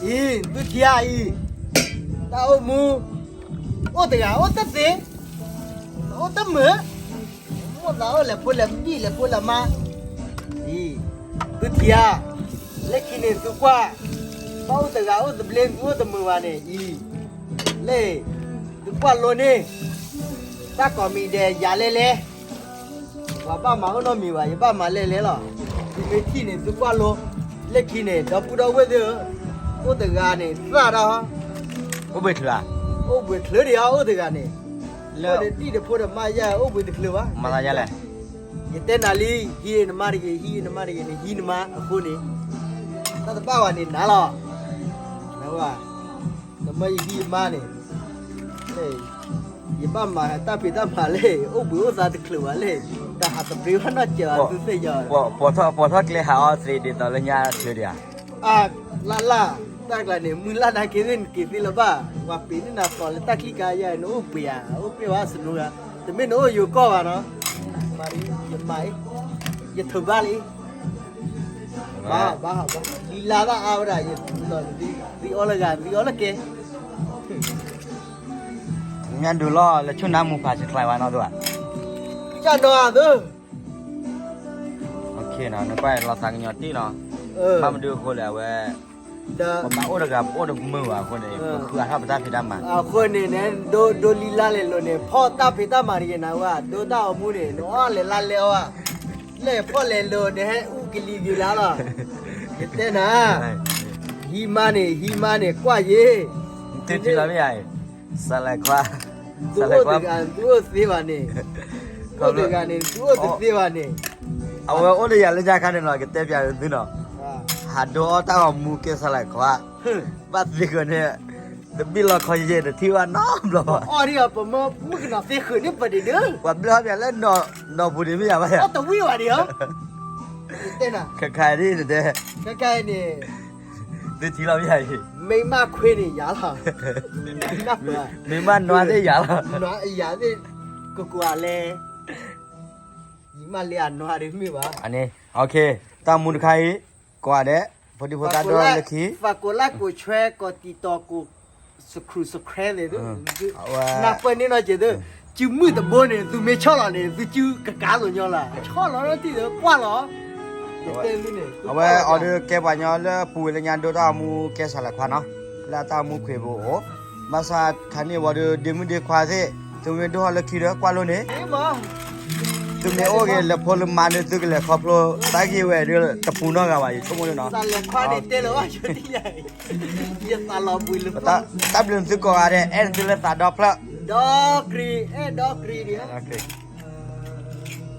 အံၤ သုထံၣ်ဧါအံၤ, တၢ်အိၣ်မူ အိၣ်တဂၤအိၣ်တသ့, အိၣ်တမုာ်, အိၣ်သးအိၣ်လဲၤဖိလဲၤမံလဲၤဖိလဲၤမါ, အံၤ သုထံၣ်ဧါ, လၢခံန့ၣ်သုကွၢ်, ဘၣ်အိၣ်တဂၤအိၣ်သဘျ့ သုအိၣ်တမုာ်ဘၣ်န့ၣ်အံၤ, လၢ သုကွၢ်လိန့ၣ် တၢ်ကိးမံၤဒဲးယၤလဲၣ်လဲၣ် ပှၤဘၣ်မၤအိၣ်နီတမံၤဘၣ် ယဘၣ်မၤလဲၣ်လဲၣ်လီၤ. သုမ့ၢ်ထံၣ်န့ၣ် သုကွၢ်လိ, လၢခံန့ၣ် ဒီပုၢ်ဒီဝဲၢ်သ့ၣ်ဧၢ, အိၣ်တဂၤန့ၣ် သၣ်တၢ်ဟီ, အိၣ်ဘှံးချုးဧါ, အိၣ်ဘှံးချုးဒံးဧါ အိၣ်တဂၤန့ၣ်, လၢအိၣ်ဒီးဒံၣ်ဒီးဖိဒီးမါယါ အိၣ်ဘှံးတချုးဘၣ်, မၤသးယါလဲၣ်, ယတဲနၤလံ, ဟံးနမါတဂ့ၤ ဟံးနမါတဂ့ၤန့ၣ် ဟံးနမါအဃိန့ၣ်, တၢ်တဘၣ်ဘၣ်န့ၣ်နၤလီၤ, နမ့ၢ်ယဟံးယမါန့ၣ် ယဘၣ်မၤတၢ်ဖံးတၢ်မၤလၢ အိၣ်ဘှံးအိၣ်သါတချုးဘၣ်လၢ တၢ်ဟးသဘျ့ဘၣ်နီတစဲးဘၣ် သုသ့ၣ်ညါ, ပိာ်ထီၣ်ကျဲဟးအီၣ်သ့ဒ်သိးလၢညါတချုးဒံးဧါ, လၢ်လၢ်, တၢ်ကျါန့ၣ် မုၢ်လၢ်နာ်က့ၤသ့ၣ်နက့ၤသ့လၢၤဘၣ်, ပှၤပ့ၤန့ၢ်နၤကျိးလၢတၢ်ချံကါယါ နအိၣ်ဘှံးဧါ, အိၣ်ဘှံးဘၣ်စနိဂၤ, တမ့ၢ်နအိၣ်ယိၤကီၢ်ဘၣ်နီၤ, ယမၤအံၤ, ယထုးဘၣ်လံ ဘၣ်ဘၣ်ဘၣ်, လံလါဘၣ်အါဝဲဒၣ်, ယသံအီလၢဂၤ သံအီလၢကဲ, ညါဒုးလီၤ လဲၤဆူနါမူဖးစချါဝဲနီၤဒိၣ်ဧါ, ကၢ်နီၤဧါသၢ, နကွၢ်လီၤသးကညီၤတံၢ်နီၤ, ဘၣ်မနုၤအဃိလဲၣ် အဝဲ ပမၤအိၣ်တဂၤ ပအိၣ်တမုာ်ဘၣ်အဃိန့ၣ် ပဃုအါထီၣ်ပတၢ်ဖံးတၢ်မၤ, အဃိန့ၣ် ဒိဒိလံလါလဲၤလိၤန့ၣ် ဖီၣ်တၢ်ဖံးတၢ်မၤတဂ့ၤနၤဝဲ, ဒိတၢ်အိၣ်မူန့ၣ် နအီၣ်လဲၤလါလဲအီၣ်ဧါ, လဲၤဖီၣ်လဲၤလိၤန့ၣ် ဟဲအူကလံၤကလါလီၤ, ယတဲနၤ, ဟံးမါန့ၣ် ဟံးမါန့ၣ် ကွၢ်ယ့ၢ်, သုထံၣ်လီၤမ့ၢ်ဧါ, စးလဲၤခွါ, သုအိၣ်တဂၤ သုအိၣ်တသ့ဘၣ်န့ၣ်, အိၣ်တဂၤန့ၣ် သုအိၣ်တသ့ဘၣ်န့ၣ်, အဝဲအိၣ်ဒီးယၤလၢညါခါန့ၣ်လီၤ ကတဲပၠးသုနီၤ, ဟးဒိအီၣ်တၢ်ဂီၤမူကဲစးလဲၤခွါ, ဘၣ်သ့ဃၢၤန့ၣ်, တဘံၣ်လီၤခီယဲၢ်တထံၣ်ဘၣ်နီတဘျီဘၣ်, အီၣ်ဒံးအီၤ ပမၢပူကနီၤသ့ဃၢၤန့ၣ်ပဒံးဒၢ, ပှၤဘျၢဟီပၠးလၢ နီၢ်ပူၤန့ၣ်မ့ၢ်ယၤဘၣ်ယၤ, အီၣ်တဝံၣ်ဘၣ်ဒံးဧါ, တဲနၤ, ခဲခါဒ်နတဲ, ခဲခါန့ၣ်, သုထံၣ်လီၤမ့ၢ်ယၤအံၤ, မ့ၢ်မးခွ့န့ၣ်ယၤလီၤ, မ့ၢ်မးနွါသ့ၣ်ယၤလီၤ, နွါယၤသ့ၣ်, ကကွၢ်လဲၣ်, ယမးလၢအနွါဒ်မ့ၢ်ဘၣ်, တၢ်မူတခါအံၤ, ကွၢ်ဒဲး, ဖိဒံဖိသၣ်ဒိလၢခံ, ဖးကိးလၢကိးဆွဲ ကိးတံာ်တီၤကိး subscribe န့ၣ်, နၢ်ပၢၢ်န့ၢ်နီၢ်က့ၤသု, စုမုၢ်တဘိန့ၣ် သုမ့ၢ်ဆီၣ်လီၤန့ၣ် သုစုကကါလိာ်ညီလီၤ, ဆီၣ်လီၤထံၣ်သုကွၢ်လီၤ, အဝဲအီၤဒုးကဲပှၤကညီလၢပူၤဝဲလၢညါဒိတၢ်ဂီၤမူကဲစးလဲၤခွါနီၤ, လၢအတၢ်ဂီၤမူခွဲးဘိအိၣ်, ဘၣ်ဆၣ်ခါန့ၣ်ဝံၤဒီး ဒ့မုၣ်ဒ့ခွါသ့ၣ်, သုမ့ၢ်ဒိၣ်ထီၣ်လၢခံဒီးကွၢ်လိန့ၣ် သုမ့ၢ်အိၣ်က့ၤလဲၤဖိလၢမါဒုး သုကလဲၤခီဖျိသးဂ့ၤဝဲဒုး တပူၤနီတဂၤဘၣ် ယဆိကမိၣ်န့ၣ်နီၤ, တၢ်ဘျုးနသုကိးဂၤဒဲး အဲၣ်နသုလၢသးဒီဖျၢၣ်, ဒီကရံၣ်, အဲၣ်ဒီကရံၣ်ဒံး, ဒီကရံၣ်